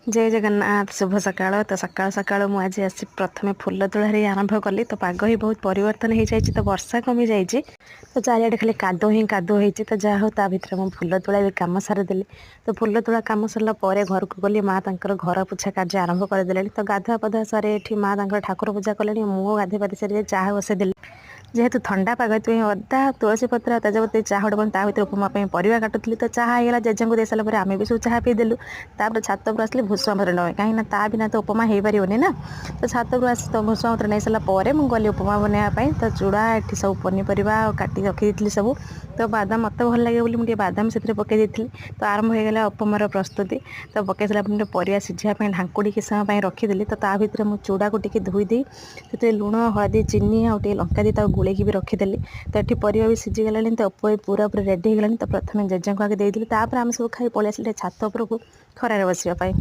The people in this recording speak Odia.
ଜୟ ଜଗନ୍ନାଥ, ଶୁଭ ସକାଳ। ତ ସକାଳୁ ସକାଳୁ ମୁଁ ଆଜି ଆସି ପ୍ରଥମେ ଫୁଲ ତୋଳାରେ ଆରମ୍ଭ କଲି। ତ ପାଗ ହିଁ ବହୁତ ପରିବର୍ତ୍ତନ ହେଇଯାଇଛି, ତ ବର୍ଷା କମିଯାଇଛି, ତ ଚାରିଆଡ଼େ ଖାଲି କାଦୁଅ ହିଁ କାଦୁଅ ହେଇଛି। ତ ଯାହା ହଉ, ତା ଭିତରେ ମୁଁ ଫୁଲ ତୋଳା ବି କାମ ସାରିଦେଲି। ତ ଫୁଲ ତୋଳା କାମ ସରିଲା ପରେ ଘରକୁ ଗଲି। ମା ତାଙ୍କର ଘର ପୋଛା କାର୍ଯ୍ୟ ଆରମ୍ଭ କରିଦେଲେଣି। ତ ଗାଧୁଆ ପାଧୁଆ ସରେ ଏଠି ମା ତାଙ୍କର ଠାକୁର ପୂଜା କଲେଣି। ମୁଁ ଗାଧୋଇ ପାଧୋଇ ସାରି ଚାହା ବସେଇଦେଲି। ଯେହେତୁ ଥଣ୍ଡା ପାଗ, ସେଥିପାଇଁ ଅଦା, ତୁଳସୀ ପତ୍ର, ତେଜପତି ଚାହା ଗୋଟେ, ତା ଭିତରେ ଉପମା ପାଇଁ ପରିବା କାଟୁଥିଲି। ତ ଚାହା ହେଇଗଲା। ଜେଜେଙ୍କୁ ଦେଇ ସାରିଲା ପରେ ଆମେ ବି ସବୁ ଚାହା ପିଇଦେଲୁ। ତାପରେ ଛାତ ଉପରୁ ଆସିଲି ଭୁଷୁଙ୍ଗା ପତ୍ର ନେବା, କାହିଁକିନା ତା ବିନା ତ ଉପମା ହେଇପାରିବନି ନା। ତ ଛାତ ଉପରୁ ଆସି ତ ଭୁଷୁଙ୍ଗା ପତ୍ର ନେଇ ସାରିଲା ପରେ ମୁଁ ଗଲି ଉପମା ବନେଇବା ପାଇଁ। ତ ଚୁଡ଼ା, ଏଠି ସବୁ ପନିପରିବା ଆଉ କାଟି ରଖିଦେଇଥିଲି ସବୁ। ତ ବାଦାମ ମୋତେ ଭଲ ଲାଗେ ବୋଲି ମୁଁ ଟିକେ ବାଦାମ ସେଥିରେ ପକାଇ ଦେଇଥିଲି। ତ ଆରମ୍ଭ ହେଇଗଲା ଉପମାର ପ୍ରସ୍ତୁତି। ତ ପକାଇ ସାରିଲା ପରେ ପରିବା ସିଝିବା ପାଇଁ ଢାଙ୍କୁଡ଼ି କିଛି ସମୟ ପାଇଁ ରଖିଦେଲି। ତ ତା ଭିତରେ ମୁଁ ଚୁଡ଼ାକୁ ଟିକେ ଧୋଇ ଦେଇ ସେଥିରେ ଲୁଣ, ହଳଦୀ, ଚିନି ଆଉ ଟିକେ ଲଙ୍କା ଦେଇ ତାକୁ ଗୋଳେଇକି ବି ରଖିଦେଲି। ତ ଏଠି ପରିବା ବି ସିଝିଗଲାଣି, ତ ଉପମା ବି ପୁରା ରେଡ଼ି ହେଇଗଲାଣି। ତ ପ୍ରଥମେ ଜେଜେଙ୍କୁ ଆଗେ ଦେଇଦେଲି, ତାପରେ ଆମେ ସବୁ ଖାଇ ପଳେଇ ଆସିଲି ଛାତ ଉପରକୁ ଖରାରେ ବସିବା ପାଇଁ।